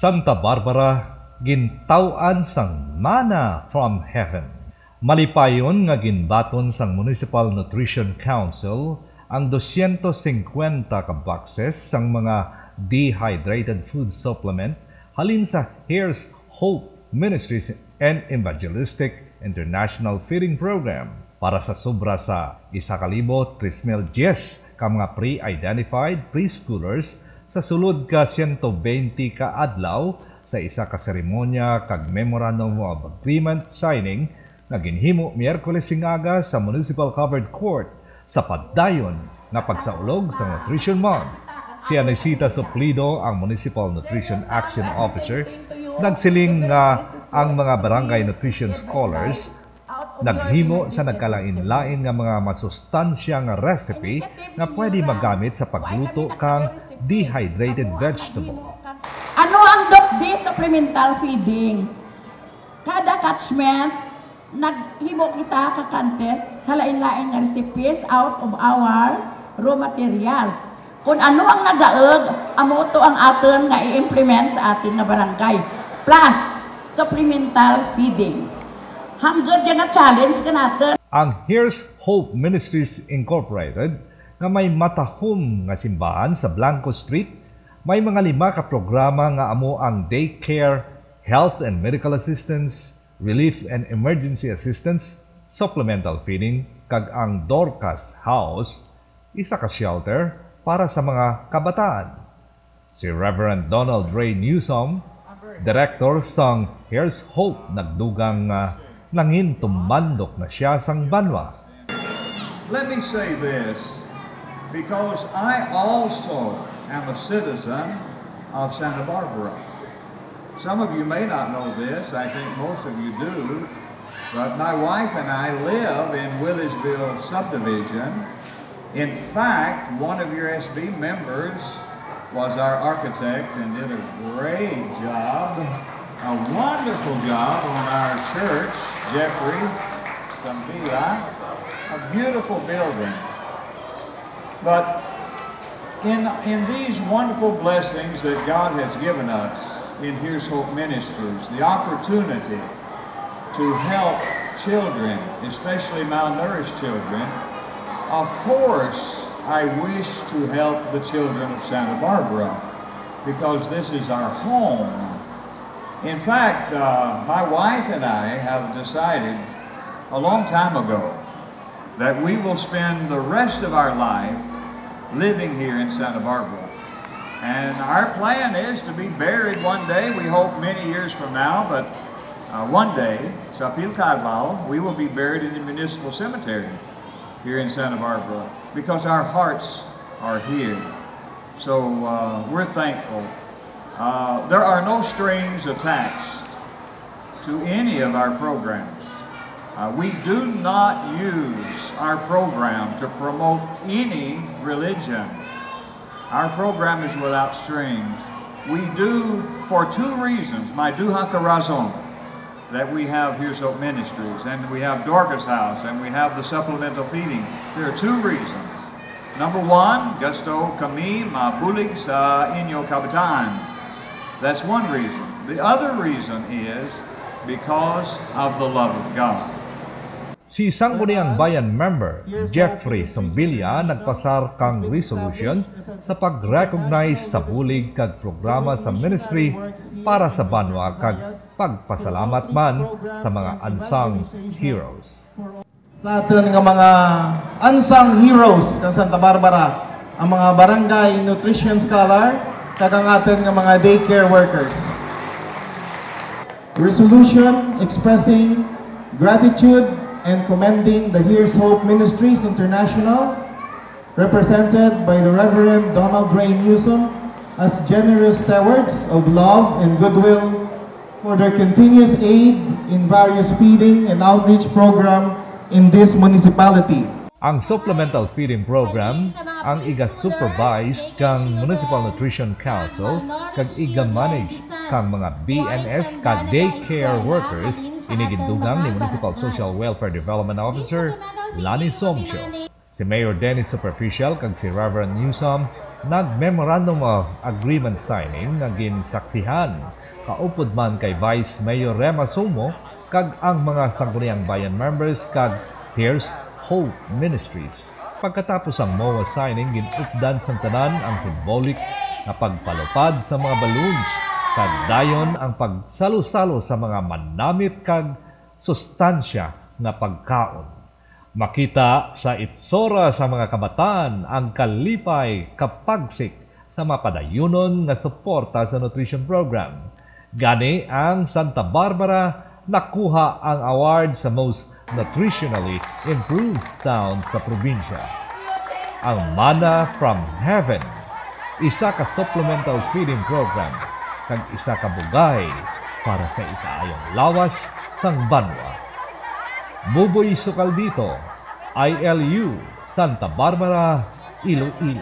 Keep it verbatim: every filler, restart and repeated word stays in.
Santa Barbara, gintaw-an sang manna from heaven. Malipayon nga ginbaton sang Municipal Nutrition Council ang dosyentos singkwenta ka boxes sang mga dehydrated food supplement halin sa Here's Hope Ministries and Evangelistic International Feeding Program para sa sobra sa isa ka libo tres mil dyes ka mga pre-identified preschoolers sa sulod ka siyento bente ka adlaw sa isa ka seremonya kag Memorandum of Agreement signing nga ginhimo Miyerkules sing aga sa Municipal Covered Court sa padayon nga pagsaulog sa Nutrition Month. Si Anisita Suplido, ang Municipal Nutrition Action Officer, nagsiling nga ang mga barangay nutrition scholars naghimo sa nagkalain-lain nga mga masustansya nga recipe nga pwede magamit sa pagluto kang dehydrated vegetable. Ano ang DOPD supplemental feeding? Kada catchment, naghimo kita ka contest sa lain-lain nga recipes out of our raw material. Kung ano ang nadaog, amo to ang aton nga i-implement sa aton nga barangay. Plus, supplemental feeding. Hangtod nga challenge kanaton. Ang Here's Hope Ministries Incorporated, nga may matahom nga simbahan sa Blanco Street, may mga lima ka programa nga amo ang daycare, health and medical assistance, relief and emergency assistance, supplemental feeding, kag ang Dorcas House, isa ka shelter para sa mga kabataan. Si Reverend Donald Ray Newsom, direktor sang Here's Hope, nagdugang nga nangin tumandok na sia sang banwa. Let me say this, because I also am a citizen of Santa Barbara. Some of you may not know this, I think most of you do, but my wife and I live in Willisville subdivision. In fact, one of your S B members was our architect and did a great job, a wonderful job on our church, Jeffrey Scambilla, a beautiful building. But in, in these wonderful blessings that God has given us in Here's Hope Ministries, the opportunity to help children, especially malnourished children, of course I wish to help the children of Santa Barbara because this is our home. In fact, uh, my wife and I have decided a long time ago that we will spend the rest of our life living here in Santa Barbara. And our plan is to be buried one day, we hope many years from now, but uh, one day, sa Pilcadlaw, we will be buried in the municipal cemetery here in Santa Barbara because our hearts are here. So uh, we're thankful. Uh, there are no strings attached to any of our programs. Uh, we do not use our program to promote any religion. Our program is without strings. We do for two reasons. May duha ka rason that we have Here's Hope Ministries, and we have Dorcas House, and we have the supplemental feeding. There are two reasons. Number one, gusto kami mabulig sa inyo kabataan. That's one reason. The other reason is because of the love of God. Si Sangguniang Bayan member Jeffrey Sombilia nagpasar kang resolution sa pag-recognize sa bulig kag programa sa ministry para sa banwa kag pagpasalamat man sa mga unsung heroes. Sa aton nga mga unsung heroes kang Santa Barbara, ang mga barangay nutrition scholar, kag ang aton nga mga daycare workers. Resolution expressing gratitude and commending the Here's Hope Ministries International, represented by the Reverend Donald Ray Newsom, as generous stewards of love and goodwill for their continuous aid in various feeding and outreach program in this municipality. Ang Supplemental Feeding Program ang iga-supervise kang Municipal Nutrition Council kag iga-manage kang mga B N S ka daycare workers. Ini gindugang ni Municipal Social Welfare Development Officer Lani Somsyo. Si Mayor Dennis Superficial kag si Reverend Newsom nag-memorandum of agreement signing nga ginsaksihan, kaupod man kay Vice Mayor Rema Sumo kag ang mga Sangguniang Bayan members kag Here's Hope Ministries. Pagkatapos ang MOA signing, gin-updan sang tanan ang symbolic nga pagpalupad sa mga balloons kag dayon ang pagsalo-salo sa mga manamit kag sustansya nga pagkaon. Makita sa itsura sa mga kabataan ang kalipay, kapagsik sa mapadayunon nga suporta sa nutrition program. Gani, ang Santa Barbara nakuha ang award sa most nutritionally improved town sa probinsya. Ang Manna from Heaven, isa ka supplemental feeding program kag isa ka bugay para sa ikaayong lawas sang banwa. Buboy Sukaldito, I L U, Santa Barbara, Iloilo.